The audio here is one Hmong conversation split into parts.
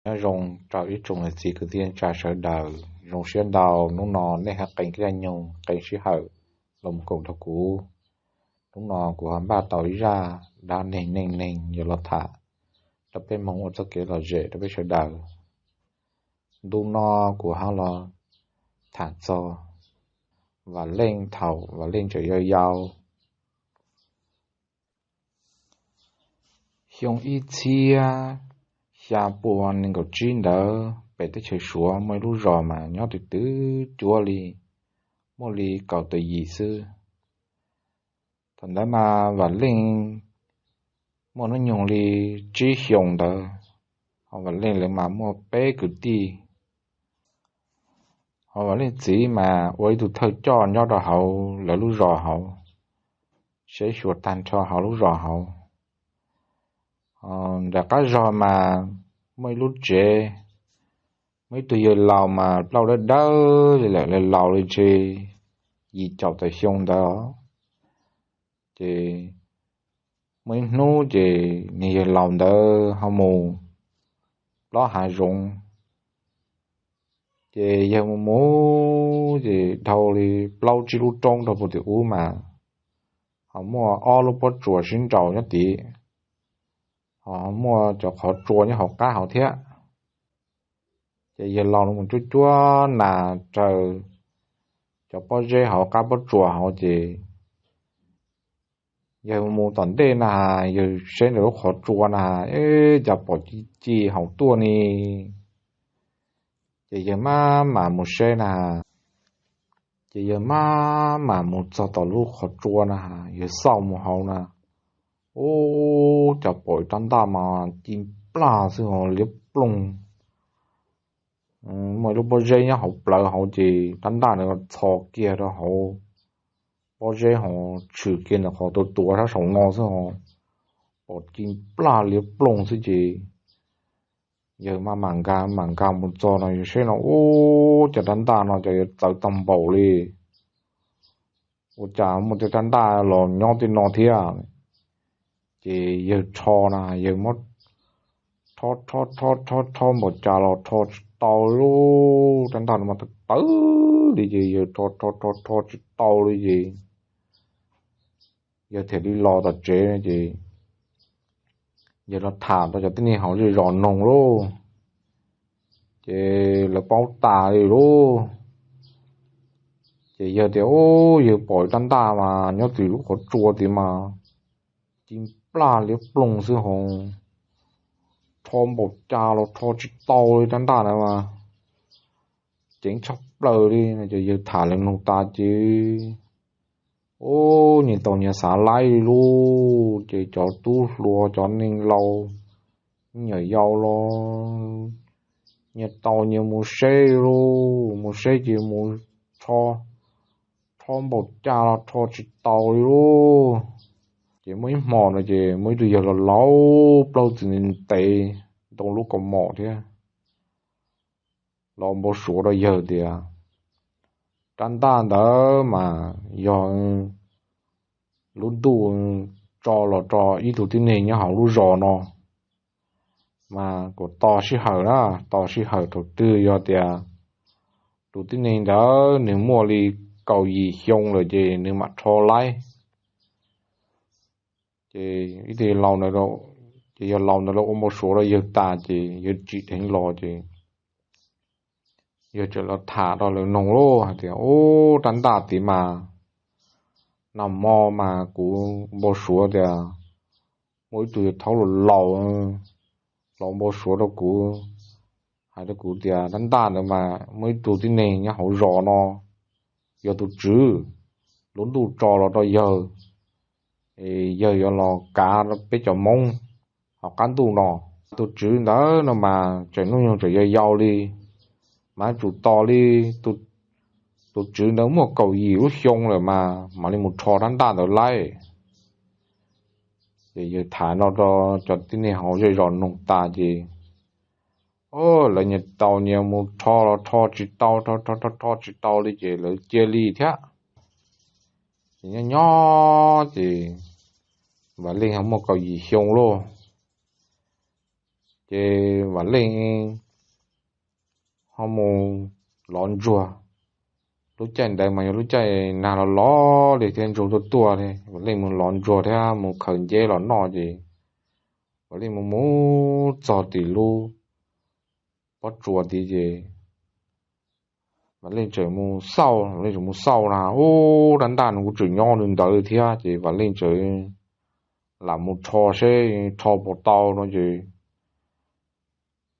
Nyob zoo rau ib tsoom niam txiv kwv tij neej tsa sawv daws, zoo siab ntau hnub no nej ho qee caij nyoog qee sij hawm los koom nrog kuv. Hnub no kuv ho npaj tau ib zaj dab neeg neej neeg yuav los tham rau peb mloog ua txoj kev lom zem rau peb sawv daws. Ntu no kuv ho los tham txog Vam Leej thaum Vam Leej tseem yau yau. Xyoo ib txhiab xya pua nees nkaum tsib ntawd, pem teb chaws Suav muaj ib lub zos mas nyob twb twb cuab li, muaj li kaum tawm yim xwb. Thaum ntawd mas Vam Leej muaj hnub nyoog li tsib xyoos ntawd, ho Vam Leej lawv mas muaj peb kwv tij. Ho Vam Leej txiv mas ua ib tug thawj coj nyob rau hauv lawv lub zos hauv, seb xyuas tag nrho hauv lub zos hauv. Nram qab zos mas muaj ib lub tsev, muaj ib tug yawg laus mas plaub dawb dawb li lawm, laus li ntshe yim caum tawm xyoo ntawd. Ces muaj ib hnub ces niag yawg laus ntawd ho mus plob hav zoov. Ces yawg mus mus ces dhau li plaub tsib lub roob rau puag tim ub mas ho muaj ob lub pob tsuas sib nraus nyob tid, ho muaj cov qhov tsua nyob hauv qab hauv thiab. Ces yawg laus mus cuab cuab nas raws cov pob zeb hauv qab pob tsuas hauv ces yawg mus tom ntej na, yawg saib ntawm lub qhov tsua na, eb, cas pom ci ci hauv tuaj ni. Ces yawg maj mam mus saib na, ces yawg maj mam mus txog tom lub qhov tsua na, yawg xauj mus hauv na, ub, cas pom rab ntaj mas ci nplas xwb ho liab ploog. Muaj ib lub pob zeb nyob hauv plawv hauv ces rab ntaj ntawd txhos kiag rau hauv pob zeb ho tshwm kiag ntawm qhov tuav tuav sab saum no xwb ho pom ci nplas liab ploog xwb ces yawg maj mam nkag mam nkag mus txog no yawg saib no, ub, cov rab ntaj no cov yuav txawv tag npaum li, ua cas muaj tej rab ntaj los nyob tej no thiab. Ces yawg rho na, yawg muab rho rho rho rho rho npaum cas los rho tsis tau li, rab ntaj no mas tawv tawv li ces yawg rho rho rho rho tsis tau li ces yawg thiaj li los tom tsev ces yawg los tham rau cov tib neeg hauv zej zos mloog lauj, ces lawv paub tas li lauj. Ces yawg tias, ub, yawg pom rab ntaj mas nyob tim lub qhov tsua tid mas ci nplas liab ploog xwb ho rho npaum cas los rho tsis tau li rab ntaj na mas ceev tshaj plaws li no ces yawg tham li mloog tas ces, ub, nyias tau nyias xav laib li lauj. Ces cov tub hluas cov neeg laus nyuam yaus los nyias tau nyias mus saib lauj, mus saib ces mus rho, rho npaum cas los rho tsis tau li lauj. Ces muaj ib hmo no ces muaj ib tug yawg laus laus plaub txiv ntev ntoo lub kaus mom thiab los npau suav rau yawg tias, rab ntaj ntawd mas yog lub ntuj tso los rau ib tug tib neeg nyob hauv lub zos no, mas kuv tos sij hawm na, tos sij hawm thaum twg yog tias tus tib neeg ntawd nws muaj li kaum yim xyoo lawm ces nws mam rho laib. Ces ib tug yawg laus ntawd, ces yawg laus ntawd los ua npau suav rau yawg tas ces yawg tsim dheev los ces yawg txawm los tham rau lawv mloog lauj hais tias, ub, rab ntaj tid mas nag hmo mas kuv npau suav tias muaj ib tug yawg thaub laus laus los npau suav rau kuv, hais rau kuv tias rab ntaj ntawd mas muaj ib tug tib neeg nyob hauv zos no yog tus tswv, lub ntuj tso los rau yawg, yawg yuav los kav peb cov Hmoob hauv qab ntuj no. Tus tswv ntawd no mas tseem hnub nyoog tseem yau yau li, mas yuav tsum tos li tus tswv ntawd muaj kaum yim lub xyoo lawm mas mam li mus rho rab ntaj ntawd laib. Ces yawg tham no rau cov tib neeg hauv zej zos mloog tas ces, o, lawv nyias tau nyias mus rho los rho tsis tau, rho rho rho rho tsis tau li ces lawv cia li thiab. Ces nyob nyob ces Vam Leej ho muaj kaum yim xyoo lauj. Ces Vam Leej ho mus lov ntsuag. Lub caij ntawd mas yog lub caij nag los los li thiab ntsuag tuaj tuaj li. Vam Leej mus lov ntsuag thiab mus khaws nceb los noj ces Vam Leej mus mus txog tim lub pob tsuas tid ces Vam Leej tseem mus xauj, Vam Leej tseem mus xauj na, ub, rab ntaj no kuj tseem nyob ntawd thiab ces Vam Leej tseem lam mus rho seb rho puas tau no ces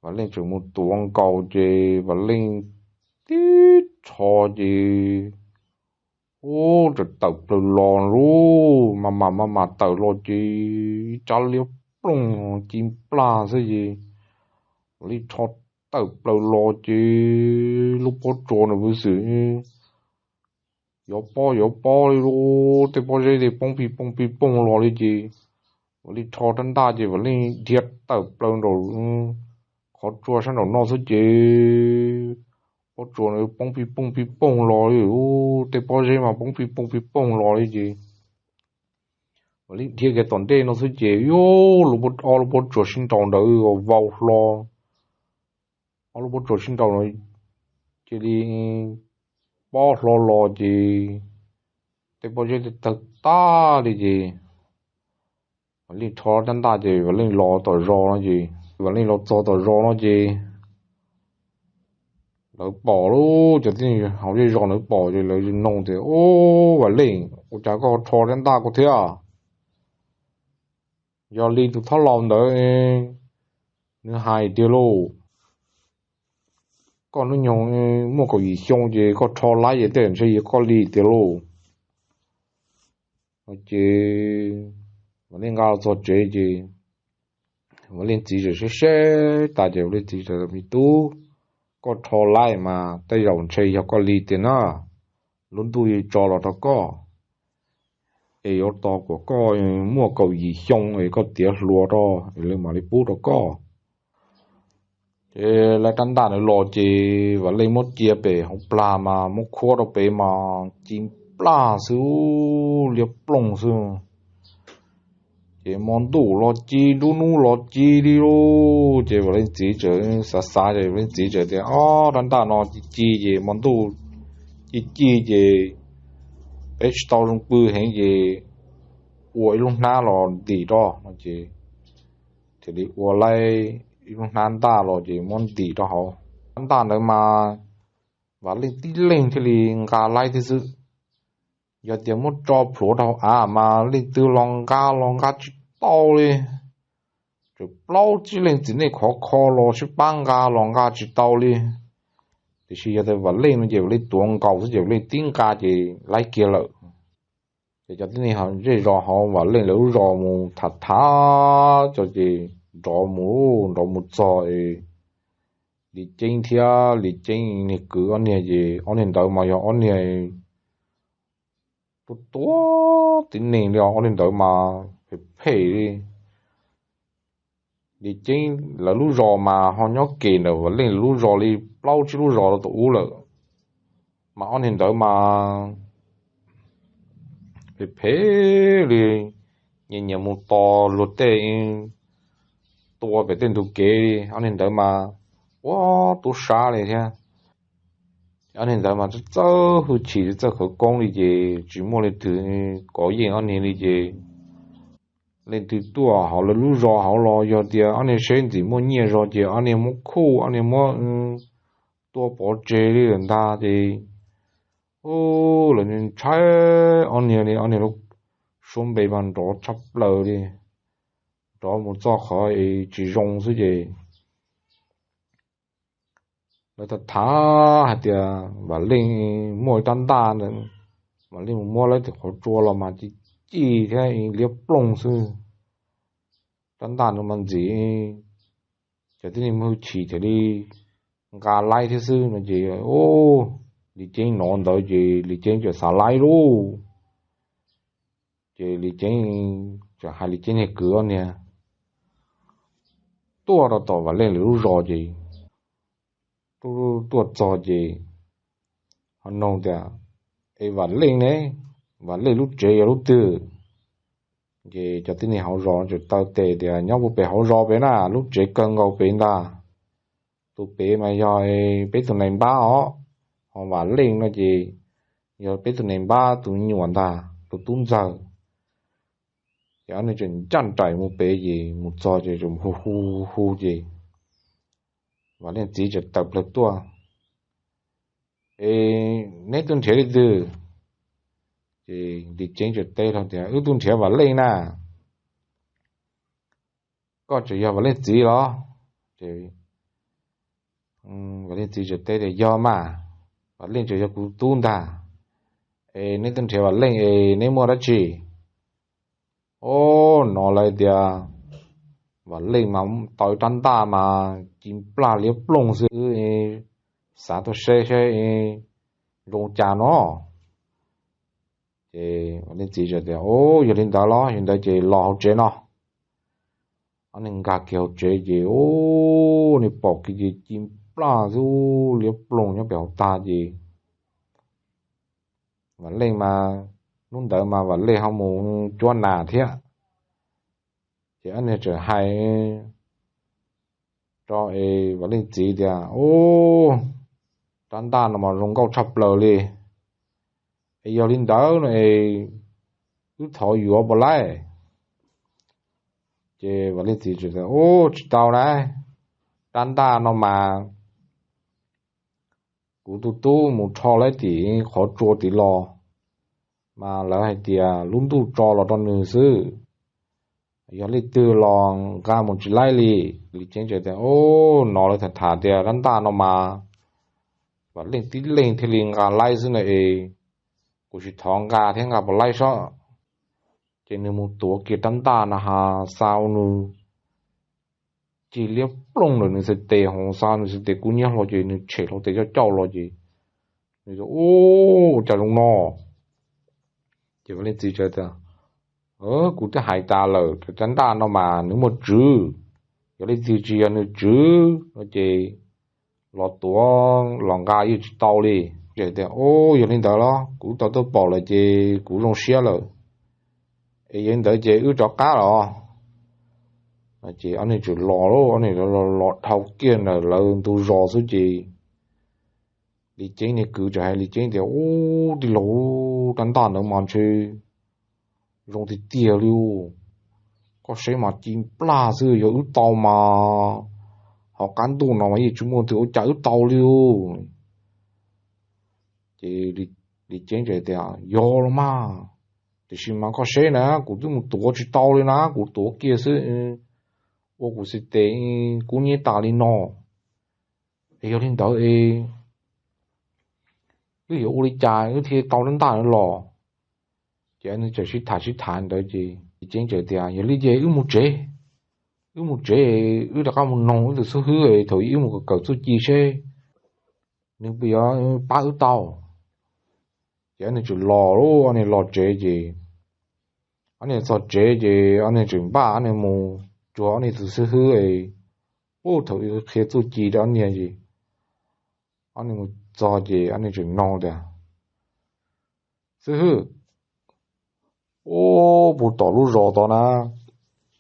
Vam Leej tseem mus tuav nkaus ces Vam Leej tib rho ces ub, tawm plaws los lub, mas mas mas mas tawm los ces ib rab liab ploog ci nplas xwb ces Vam Leej rho tawm plaws los ces lub pob tsuas no puv xwm yuav pob yuav pob li lub, tej pob zeb tej poob pij pooj pij pooj los li ces Vam Leej rho rab ntaj ces Vam Leej dhia tawm plaws nraum qhov tsua sab nraum no xwb ces pob tsuas no poob pij pooj pij pooj los li, tej pob zeb mas poob pij pooj pij pooj los li ces Vam Leej dhia kiag tom ntej no xwb ces yog lub, ob lub pob tsuas sib nraus ntawd vau hlo, ob lub pob tsuas sib nraus no cia li pob hlo los ces tej pob zeb tawg tag li ces Vam Leej rho rab ntaj ces Vam Leej los tom zos no ces Vam Leej los txog tom zos no ces lawv pom lub, cov tib neeg hauv zej zos ntawd pom ces lawv nug tias, Ub, Vam Leej, ua cas koj rho rab ntaj kuv thiab? Yog li tus thab laus ntawd nws hais tiag lauj, koj hnub nyoog muaj kaum yim xyoo ces koj rho laib ces tej ntshe yog koj li tiag lauj. Ces Vam Leej nqa los txog tsev ces Vam Leej txiv txawm saib saib tas ces Vam Leej txiv txawm tias, Me tub, koj rho laib mas tej zaum ntshe yog koj li tiag na. Lub ntuj yuav tso los rau koj, es yuav tos kom koj muaj kaum yim xyoo es koj tiav hluas rau es lawv mam li pub rau koj. Ces lawv rab ntaj ntawd los ces Vam Leej muab cia pem hauv plag mas muab khuab rau pem mas ci nplas xwb, liab ploog xwb. Ces hmo ntuj los ci, nruab hnub los ci li lauj. Ces Vam Leej txiv txawm xav xav ces Vam Leej txiv txawm tias, Ob, rab ntaj no ci ci ces hmo ntuj ci ci ces peb tsis tau zoo pw heev ces ua ib lub hnab los ntim rau no ces thiaj li ua laib ib lub hnab ntaj los ces muab ntim rau hauv. Rab ntaj ntawd mas Vam Leej tib leeg thiaj li nqa laib thiab xwb. Yog tias muab tso plhuav rau av mas leej twg los nqa los nqa tsis tau li. Tseem plaub tsib leeg txiv neej khov kho los sib pab nqa los nqa tsis tau li. Tiam sis yog tias Vam Leej no ces Vam Leej tuav nkaus xwb ces Vam Leej tib nqa ces laib kiag lawm. Ces cov tib neeg zej zos hauv Vam Leej lawv lub zos mus tham tham tso ces nrov mus, nrov mus txog es Li Ceeb thiab Li Ceeb niag kwv ob niag ces ob niag ntawd mas yog ob niag tuab tuab tib neeg li, ob niag ntawd mas phem phem li. Li Ceeb lawv lub zos mas ho nyob kem ntawm Vam Leej lawv lub zos li plaub tsib lub zos rau tom ub lawm, mas ob niag ntawd mas phem phem li, nyias nyias mus tos luag tej tua pem tej ntug kev li. Ob niag ntawd mas ua tub sab li thiab. Ob niag ntawd mas txawj hwj chim txawj khawv koob li ces tsis muaj leej twg kov yeej ob niag li ces leej twg tuaj hauv lawv lub zos hauv los yog tias ob niag seb ntxim muaj nyiaj zog ces ob niag muab khuj, ob niag muab tua pov tseg li lawm ntag ces lawv ntshai ob niag li, ob niag lub suab npe mas nrov tshaj plaws li, nrov mus txog qhov es tsis zoo xwb ces lawv tham tham hais tias Vam Leej muaj ib rab ntaj ntawd, Vam Leej mus muab lawv tim qhov tsua los mas ci ci thiab liab ploog xwb. Rab ntaj no mas ntxim, cov tib neeg muaj hwj chim thiaj li nqa laib thiab xwb no ces Li Ceeb hnov ntawd ces Li Ceeb txawm xav laib lauj. Ces Li Ceeb txawm hais Li Ceeb niag kwv ob niag tuaj rau tom Vam Leej lawv lub zos ces tuaj txog ces ho nug tias, Es Vam Leej ne, Vam Leej lub tsev yog lub twg? Ces cov tib neeg hauv zos tseem taw tes tias, Nyob puag pem hauv zos pem na, lub tsev kawg nkaus pem ntag. Tus pem mas yog peb tus nais npab os, ho Vam Leej no ces yog peb tus nais npab tus me nyuam ntag, tus tub ntxawg. Ces ob neeg tseem ncaj nraim mus pem ces mus txog ces hu hu hu ces Vam Leej txiv tseem tawm plawg tuaj, Es neb tuaj nrhiav leej twg? Ces Lis Ceeb tseem teb hlo tias, Wb tuaj nrhiav Vam Leej na. Koj tseem yog Vam Leej txiv los? Vam Leej txiv tseem teb tias, Yog mas, Vam Leej tseem yog kuv tub ntag. Es neb tuaj nrhiav Vam Leej es neb muaj dab tsi? Os, hnov lawv tias Vam Leej mas tau ib rab ntaj mas ci nplas liab ploog xwb, xav tuaj saib saib zoo cas no. Ces Vam Leej txiv tias, Os, yog li ntawd los, yog li ntawd ces los hauv tsev no. Ob neeg nkag kiag hauv tsev ces, os, nws pom kiag ces ci nplas xwb, liab ploog nyob pem hauv tag ces Vam Leej mas, hnub ntawd mas Vam Leej ho mus cuab nas thiab. Ces ob neeg tseem hais rau es Vam Leej txiv tias, Ub, rab ntaj no mas zoo nkauj tshaj plaws li. Es yog li ntawd no es wb thov yuav puas laib? Ces Vam Leej txiv tias, Ub, tsis tau na, rab ntaj no mas kuv tus tub mus rho laib tim qhov tsua tim los, mas lawv hais tias lub ntuj tso los rau nws xwb. Yog leej twg los nqa mus tsis laib li. Lis Ceeb tias, Ub, hnov lawv tham tham tias rab ntaj no mas Vam Leej tib leeg thiaj li nqa laib xwb na es, kuv tsis thov nqa thiab nqa puas laib sob. Ces nws mus tuav kiag rab ntaj no ha, xa ua nws ci liab ploog lawm nws txhais tes, ho xa nws txhais tes kub nyiab hlo ces nws tshem hlo tes coj cauj los ces nws tias, Ub, ua cas zoo no? Ces Vam Leej txiv tias, Kuv twb hais tas lawm, rab ntaj no mas nws muaj tswv. Yog leej twg tsis yog nws tswv no ces los tuav los nqa yeej tsis tau li. Ces tias, Ub, yog li ntawd los kuv tau tuaj pom lawm ces kuv zoo siab lawm. Es yog li ntawd ces wb rov qab los. Ces ob neeg tseem los, ob neeg los dhau kiag ntawm lawv ntug zos xwb ces Lis Ceeb niag kwv tseem hais Lis Ceeb tias, Ub, tij laug, rab ntaj ntawd mas ntshe zoo tiag tiag li. Koj saib mas ci nplas xwb, yog wb tau mas hauv qab ntuj no mas yeej tsis muaj leej twg ua cas wb tau li. Ces Lis Ceeb tias, Yog los mas, tiam sis mas koj saib na, kuv twb mus tuav tsis tau li na, kuv tuav kiag xwb, ua kuv txhais tes kub nyiab tas li no. Es yog li ntawd es wb yuav ua li cas wb thiaj tau rab ntaj no los? Ces nws txawm sib tham sib tham ntawd ces Lis Ceeb txawm tias, Yog li ces wb mus tsev, wb mus tsev, wb rov qab mus noog wb tus xib hwb thaum ub wb mus kawm txuj ci seb nws puas yuav pab wb tau. Ces ob neeg txawm los, ob neeg los tsev ces ob neeg txog tsev ces ob neeg tseem npaj, ob neeg mus cuag ob neeg tus xib hwb, ub, thaum ub qhia txuj ci rau ob neeg ces ob neeg mus txog ces ob neeg tseem noog tias, Xib hwb, ub, puag tom lub zos tod na,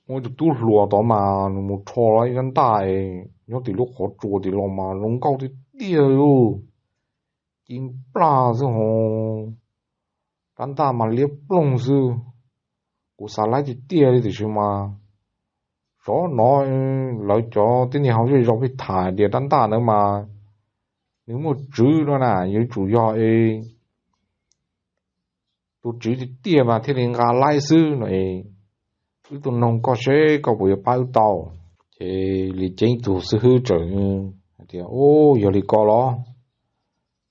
muaj ib tug tub hluas tod mas nws mus rho los ib rab ntaj nyob tim lub qhov tsua tim los mas zoo nkauj tiag tiag li, ci nplas xwb ho, rab ntaj mas liab ploog xwb. Kuv xav laib tiag tiag li tiam sis mas xyov no, lawv cov tib neeg hauv zej zos pheej tham tias rab ntaj ntawd mas nws muaj tswv no na, yuav tsum yog es tus tswv tiag tiag mas thiaj li nqa laib xwb no es, wb tuaj noog koj seb koj puas yuav pab wb tau. Ces Lis Ceeb tus xib hwb txawm hais tias, Ub, yog li ko los,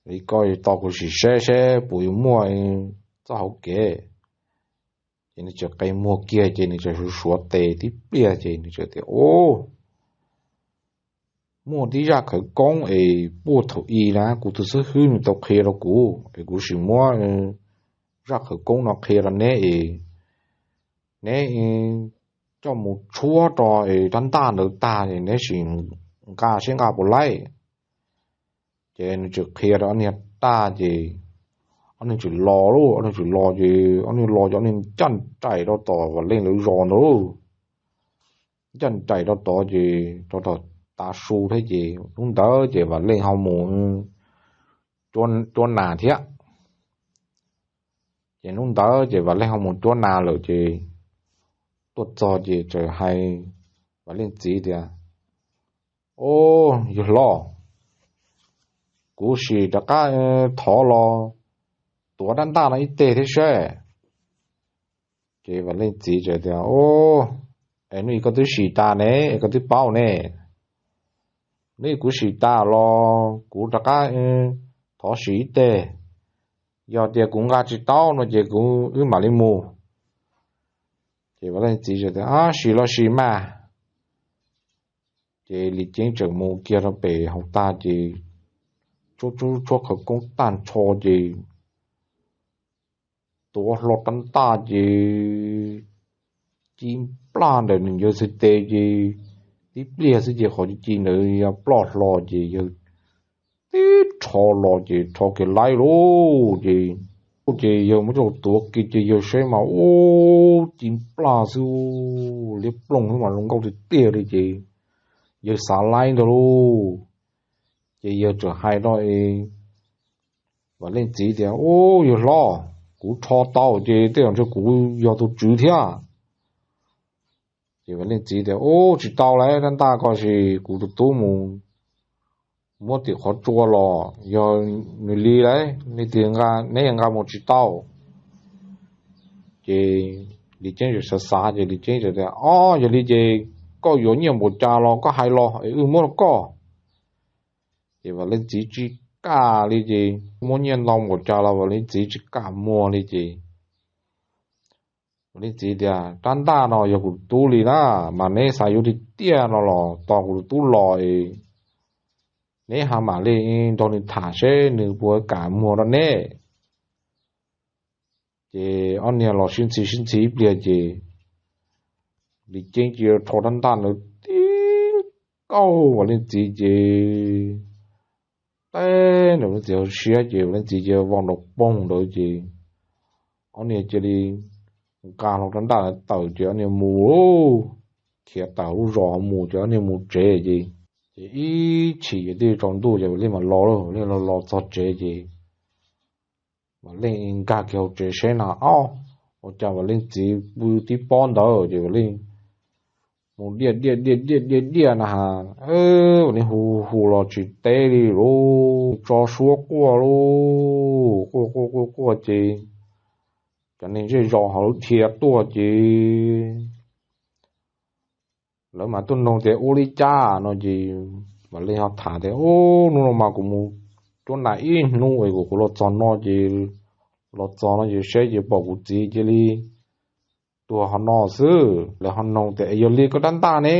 li ko tau kuv sim saib seb puas yuav muaj txoj hauv kev. Ces nws txawm qe muag kiag ces nws txawm suav suav tes tib pliag ces nws txawm tias, Ub, muaj tib zaj khawv koob es puag thaum ub na kuv tus xib hwb nws tau qhia rau kuv es kuv sim muab zaj khawv koob no qhia rau neb es neb coj mus tshuab rau es rab ntaj ntawd tag es neb sim nqa seb nqa puas laib. Ces nws txawm qhia rau ob niag tag ces ob niag tseem los lauj, ob niag tseem los ces ob niag los ces ob niag ncaj nraim rau tom Vam Leej lawv zos ntawd lauj. Ncaj nraim rau tod ces rau tom tav su thiab ces hnub ntawd ces Vam Leej ho mus cuab nas thiab. Ces hnub ntawd ces Vam Leej ho mus cuab nas lawm ces tuaj txog ces txawm hais Vam Leej txiv tias, Au, yawg hlob, kuv sim rov qab thov los tuav rab ntaj no ib teg thiab seb. Ces Vam Leej txiv txawm tias, Au, es hnub ib koj twb sim tas ne, es koj twb paub ne. Hnub ib kuv sim tas los kuv rov qab thov sim ib teg. Yog tias kuv nqa tsis tau no ces kuv wb mam li mus. Ces Vam Leej txiv txawm tias, Sim los sim mas. Ces Lis Ceeb txawm mus kiag rau pem hauv tag ces tshuab tshuab khawv koob tag nrho ces tuav hlo rab ntaj ces ci nplaj ntawm nws yawg txhais tes ces tib pliag xwb ces qhov ci ntawd yog ploj hlo ces yawg tib rho los ces rho kiag laib lauj ces, ces yawg muab coj tuav kiag ces yawg saib mas ub ci nplaj xwb, liab ploog xwb mas zoo nkauj tiag tiag li ces yawg xav laib ntag lauj. Ces yawg txawm hais rau Vam Leej txiv tias, Ub, yawg hlob, kuv rho tau ces tej zaum ntshe kuv yog tus tswv thiab. Ces Vam Leej txiv tias, Ub, tsis tau lawm, rab ntaj ko sis kuv tus tub mus muab tim qhov tsua los yog nws li lawm, leej twg neb nqa mus tsis tau. Ces Lis Ceeb txawm xav xav ces Lis Ceeb txawm tias, Ob, yog li ces koj yuav nyiaj npaum cas los koj hais los es wb muab rau koj. Ces Vam Leej txiv tsis kam li ces muab nyiaj ntau npaum cas los Vam Leej txiv tsis kam muag li ces Vam Leej txiv tias, Rab ntaj no yog kuv tus tub li na, mas neb xav yuav tiag tiag no los tos kuv tus tub los es neb ho mam li nrog nws tham seb nws puas kam muag rau neb. Ces ob niag los sib ntxhi sib ntxhi ib pliag ces Lis Ceeb cia li rho rab ntaj ntawd tib kaug Vam Leej txiv ces teb nram Vam Leej txiv hauv siab ces Vam Leej txiv cia li vau nraum poog ntawd ces ob niag cia li nqa hlo rab ntaj ntawd tawm ces ob niag mus, khiav tawm lub zos mus ces ob niag mus tsev ces, ces ib chim ces twb tsaus ntuj ces Vam Leej mam los, Vam Leej los los txog tsev ces Vam Leej nkag kiag hauv tsev saib na, ob, ua cas Vam Leej txiv pw tib pob ntawd ces Vam Leej mus diaj diaj diaj diaj diaj diaj na has, Vam Leej hu hu los tsis teb li lauj, tso suab quaj lauj, quaj quaj quaj quaj ces cov neeg zej zos ho lub dhia tuaj ces lawv mas tuaj noog tias ua li cas no ces Vam Leej ho tham tias, Ub, hnub no mas kuv mus cuab nas ib hnub es kuv los txog no ces, los txog no ces saib ces pom kuv txiv cia li tuag ho no xwb. Lawv ho noog tias, Es yog li koj rab ntaj ne?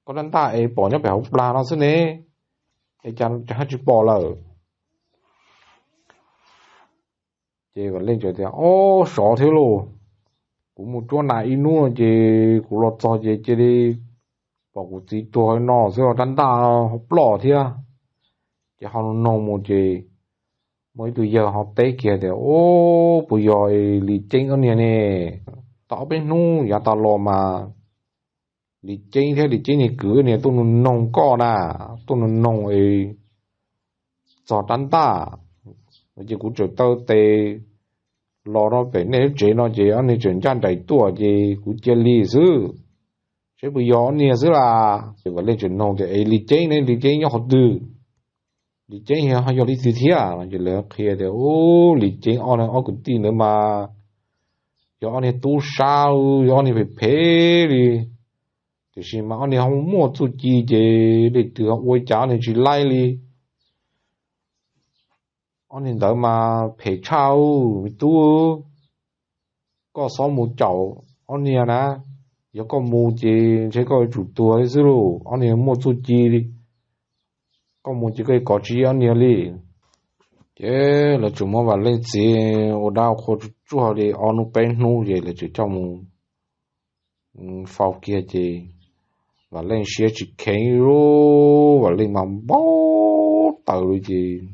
Koj rab ntaj es pom nyob pem hauv plag no xwb ne, es cas haj tsis pom lawm? Ces Vam Leej tias, Ob, sov thiab lauj, kuv mus cuab nas ib hnub ces kuv los txog ces cia li pom kuv txiv tuag no xwb, rab ntaj ho ploj thiab. Ces ho noog mus ces muaj ib tug yawg ho teb kiag tias, Ub, puas yog Lis Ceeb ob niag ne? Tau ob peb hnub yav tas los mas Lis Ceeb thiab Lis Ceeb niag kwv niag tuaj nug noog koj na, tuaj nug noog es txog rab ntaj no ces kuv txawm taw tes los rau pem nej lub tsev no ces ob niag tseem ncaj nraim tuaj ces kuv cia li xwb, seb puas yog ob niag xwb las. Ces Vam Leej tseem noog tias, Es Lis Ceeb ne, Lis Ceeb nyob qhov twg? Lis Ceeb ho yog leej twg thiab? Ces lawv qhia tias, Ub, Lis Ceeb ob, ob kwv tij ntawd mas yog ob niag tub sab, yog ob niag phem phem li, tiam sis mas ob niag ho muaj txuj ci ces leej twg ho ua cas ob niag tsis laib li. Ob niag ntawd mas phem tshaj, me tub, koj txhob mus caum ob niag na, yog koj mus ces ntshe koj yuav tsum tuag xwb lauj, ob niag muaj txuj ci li, koj mus ces koj yuav kov tsis yeej ob niag li. Ces lawv tseem muab Vam Leej txiv ua dab qhua tsuag tsuag li ob hnub peb hnub ces lawv tseem coj mus faus kiag ces Vam Leej siab tsis kheev li, Vam Leej mas npau taws li ces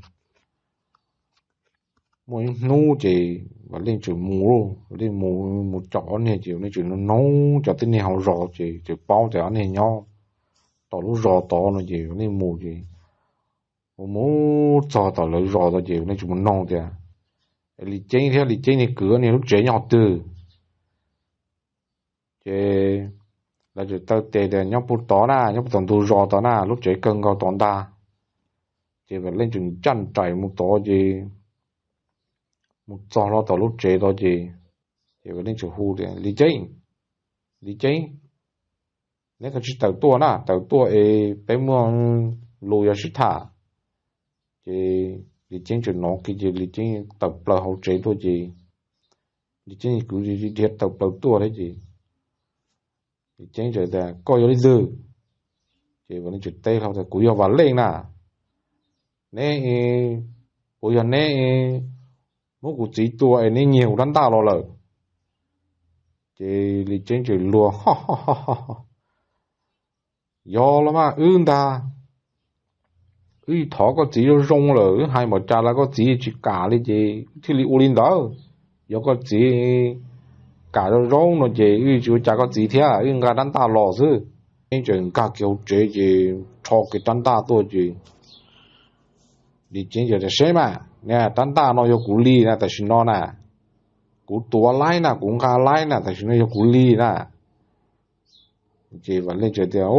Muaj ib hnub ces Vam Leej tseem mus lauj, Vam Leej mus mus caum ob niag ces Vam Leej tseem noog cov tib neeg hauv zos ces tseem paub tias ob niag nyob tom lub zos tod no ces Vam Leej mus ces mus mus txog tom lawv zos tod ces Vam Leej tseem mus noog tias Li Ceeb thiab Li Ceeb niag kwv ob niag lub tsev nyob twg. Ces lawv tseem taw tes tias nyob puag tod na, nyob puag tom ntug zos tod na, lub tsev kawg nkaus tod ntag. Ces Vam Leej tseem ncaj nraim mus tod ces mus txog hlo tom lub tsev tod ces, ces Vam Leej tseem hu tias Li Ceeb, Li Ceeb, neb koj tsis tawm tuaj na, tawm tuaj es peb muaj lus yuav sib tham. Ces Li Ceeb tseem hnov kiag ces Li Ceeb tawm plaws hauv tsev tuaj ces Li Ceeb kwv dhia tawm plaws tuaj thiab ces Li Ceeb tias koj yog leej twg? Ces Vam Leej tseem teb hlo tias kuv yog Vam Leej na. Neb, puas yog neb muab kuv txiv tua es neb nyiag kuv rab ntaj los lawm? Ces Li Ceeb tseem luag, yog los mas wb ntag, wb thov koj txiv zoo zoo lawm, wb hais npaum cas los koj txiv tsis kam li ces wb thiaj li ua li ntawd. Yog koj txiv kam zoo zoo no ces wb tsis ua cas koj txiv thiab, wb nqa rab ntaj los xwb. Ceeb tseem nkag kiag hauv tsev ces rho kiag rab ntaj tuaj ces Li Ceeb tias seb mas, rab ntaj no yog kuv li na, tam sim no na, kuv tuav laib na, kuv nqa laib na, tam sim no yog kuv li na. Ces Vam Leej tseem tias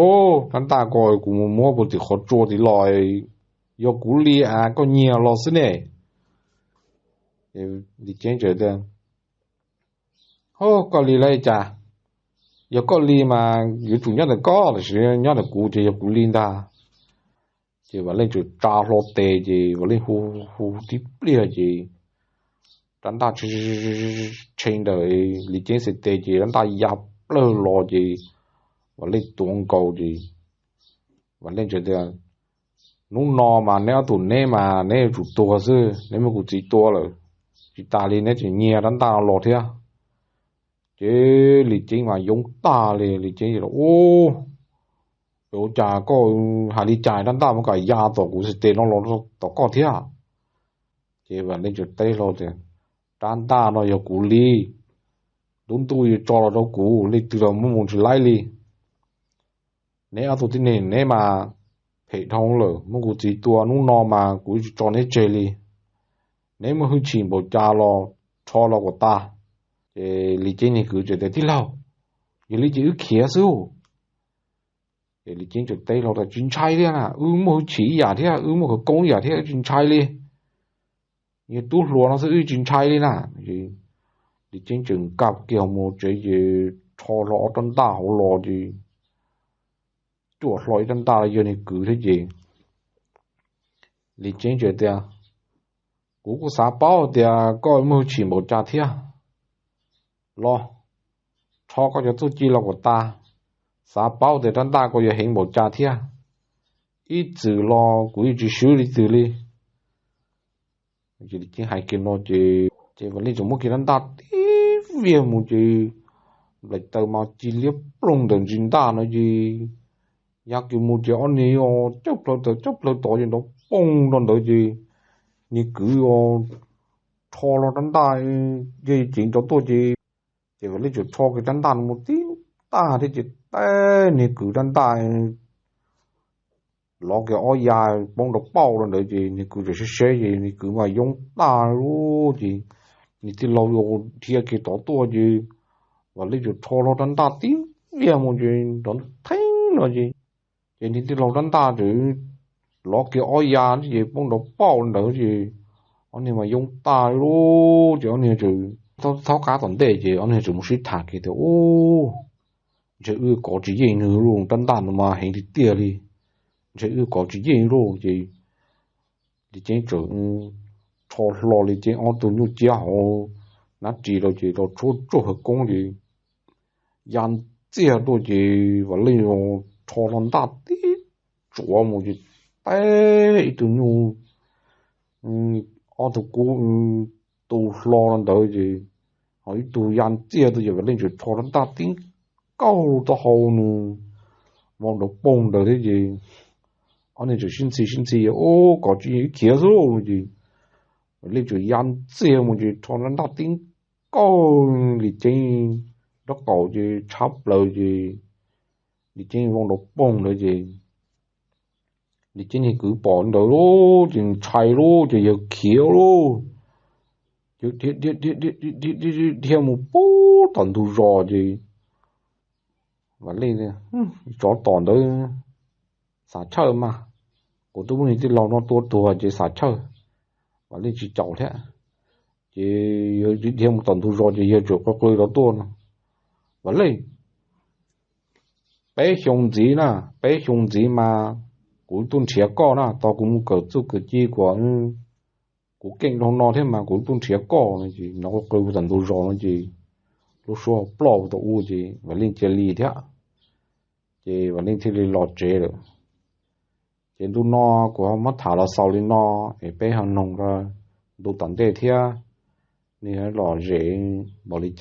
rab ntaj ko kuv mus muab puag tim qhov tsua tid los, yog kuv li a, koj nyiag los xwb ne. Li Ceeb tseem tias koj li lawm cas, yog koj li mas yuav tsum nyob ntawm koj, tam sim no nyob ntawm kuv ces yog kuv li ntag. Ces Vam Leej tseem tsa hlo tes ces Vam Leej hu, hu tib pliag ces rab ntaj tshee ntawm Li Ceeb xes tes ces rab ntaj ya plawg los ces Vam Leej tuav nkaus ces Vam Leej tseem tias hnub no mas neb ob tug neb mas neb yuav tsum tuag xwb, neb muab kuv txiv tua lawm, tsis tas li neb tseem nyiag rab ntaj no los thiab. Ces Li Ceeb mas yoob tag li, Li Ceeb tias ua cas koj hais li cas rab ntaj muab kam ya tom kuv xes tes no los tom koj thiab? Ces Vam Leej tseem teb hlo tias rab ntaj no yog kuv li, lub ntuj yuav tso los rau kuv, leej twg los muab mus tsis laib li. Neb ob tug tib neeg neb mas phem dhau lawm, muab kuv txiv tua, hnub no mas kuv yuav tsis tso neb tseg li. Neb muaj hwj chim npaum cas los rho los kom tas. Ces Li Ceeb niag kwv tseem tias tij laug, yog li ces wb khiav xwb. Ces Li Ceeb tseem teb hlo tias tsis ntshai li na, wb muaj hwj chim ib yam thiab, wb muaj khawv koob ib yam thiab, wb tsis ntshai li. Yog tub hluas no xwb wb tsis ntshai li na. Li Ceeb tseem nkag kiag mus tsev ces rho hlo ob rab ntaj hauv los ces cuam hlo ib rab ntaj los yog niag kwv thiab ces Li Ceeb tseem tias kuv kuj xav paub tias koj muaj hwj chim npaum cas thiab. Los, rho koj cov txuj ci los kom tas, xav paub tias rab ntaj koj yuav heev npaum cas thiab. Ib txwm los kuv yeej tsis swb li twg li. Ces Li Ceeb hais kiag no ces, ces Vam Leej tseem muab kiag rab ntaj tib viag mus ces nplaim taws mas ci liab ploog ntawm ntsis ntaj no ces ya kiag mus ces ob niag caj plaws tawm caj plaws tod ces nrov poog rau ntawd ces niag kwv rho hlo rab ntaj, ceev rov tuaj ces, ces Vam Leej tseem rho kiag rab ntaj no mus tib ntaj thiab ces teb niag kwv rab ntaj lov kiag ob ya poob rau pauj rau ntawd ces niag kwv tseem seb seb ces niag kwv mas yoob tag lawm ces niag tij laug dhia kiag tod tuaj ces Vam Leej tseem rho hlo rab ntaj tib viag mus ces nrov theeb no ces, ces niag tij laug rab ntaj tseem lov kiag ob ya ces poob rau pauj rau ntawd ces ob niag mas yoob tag lawm ces ob niag tseem thaub qab tom ntej ces ob niag tseem mus sib tham kiag tias ub, ntshe wb kov tsis yeej nws lauj, rab ntaj no mas heev tiag tiag li, ntshe wb kov tsis yeej lauj ces Li Ceeb tseem rho hlo Li Ceeb ob tug nyuj ciab hauv nab ris rau ces los tshuab tsuag khawv koob ces ya ntxiag tuaj ces Vam Leej rho hlo ntaj tib tsuav mus ces teb ib tug nyuj, ob tug kub tu hlo rau ntawd ces ho ib tug ya ntxiag tuaj ces Vam Leej tseem rho hlo ntaj tib nkaug taub hau nws vau nrov poog ntawd thiab ces ob niag tseem sib ntxhi sib ntxhi ub kov tsis yeej wb khiav xwb lauj no ces Vam Leej tsuas ya ntxiag mus ces rho ntaj tib nkaug, Lis Ceeb nraub qaum ces tshab plaws ces Lis Ceeb vau nrov poog ntawd ces Lis Ceeb niag kwv pom ntawd lauj ces ntshai lauj ces yawg khiav lauj, dhia mus pub tom ntug zos ces Vam Leej, tsov tom ntawd xav chawj mas, kuv twb muab niag tij laug no tua tuag ces xav chawj. Vam Leej tsis caum thiab, ces yawg dhia mus tom ntug zos ces yawg tsuas qw qw rov tuaj no, Vam Leej, peb xyoo ntxiv na, peb xyoo ntxiv mas kuv tuaj nrhiav koj na, tau kuv mus kawm txuj kawm ci kuv, kuv keej dhau no thiab mas kuv tuaj nrhiav koj no ces nov qw qw tom ntug zos no ces lub suab ploj tau ub ces Vam Leej cia li thiab, ces Vam Leej thiaj li los tsev lawm. Ces ntu no kuv ho muab tham los xaus li no, es peb ho noog ntu tom ntej thiab, nws lom zem npaum li cas.